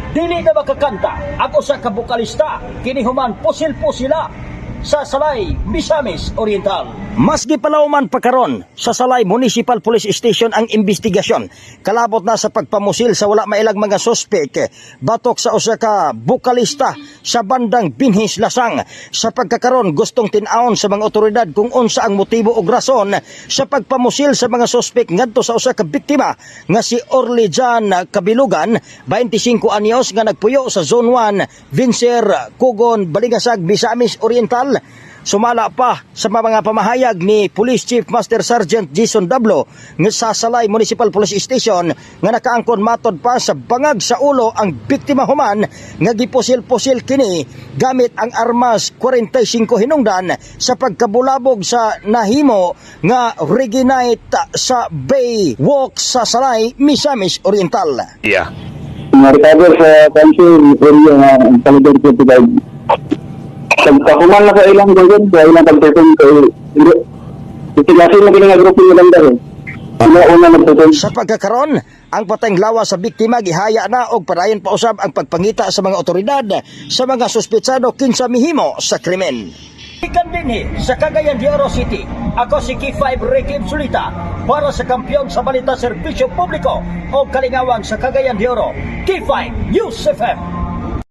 Dili na makakanta ang usa ka bokalista kini human pusil-pusila sa Salay, Misamis Oriental. Mas gipalawman pa karon sa Salay Municipal Police Station ang investigasyon kalabot na sa pagpamusil sa wala mailang mga suspek batok sa usa ka bokalista sa bandang Binhis Lasang. Sa pagkakaron, gustong tin-awon sa mga otoridad kung unsa ang motibo ug rason sa pagpamusil sa mga suspek ngadto sa usa ka biktima nga si Orly Jan Kabilugan, 25 anyos, nga nagpuyo sa Zone 1, Vincer, Kugon, Balingasag, Misamis Oriental. Sumala pa sa mga pamahayag ni Police Chief Master Sergeant Jason Dablo nga sa Salay Municipal Police Station nga nakaangkon matod pa sa bangag sa ulo ang biktima human nga gipusil-pusil kini gamit ang armas 45 hinungdan sa pagkabulabog sa nahimo nga reggae night sa Bay Walk sa Salay, Misamis Oriental. Na-recover sa cancer area nga ang caliber 25. Pagkahuman na sa ilang gawin, sa ilang pag-perform kay hindi. Itigasin mo kini nga grupo nila dahil. Sila una nag-perform. Sa pagkakaron, ang patayng lawas sa biktima gihaya na og padayon pa usab ang pagpangita sa mga otoridad sa mga suspetsado kinsa mihimo sa krimen. Ikan dinhi sa Cagayan de Oro City. Ako si K5 Ricky Sulita para sa kampiyon sa balita, serbisyo publiko o kalingawan sa Cagayan de Oro. K5 News FM.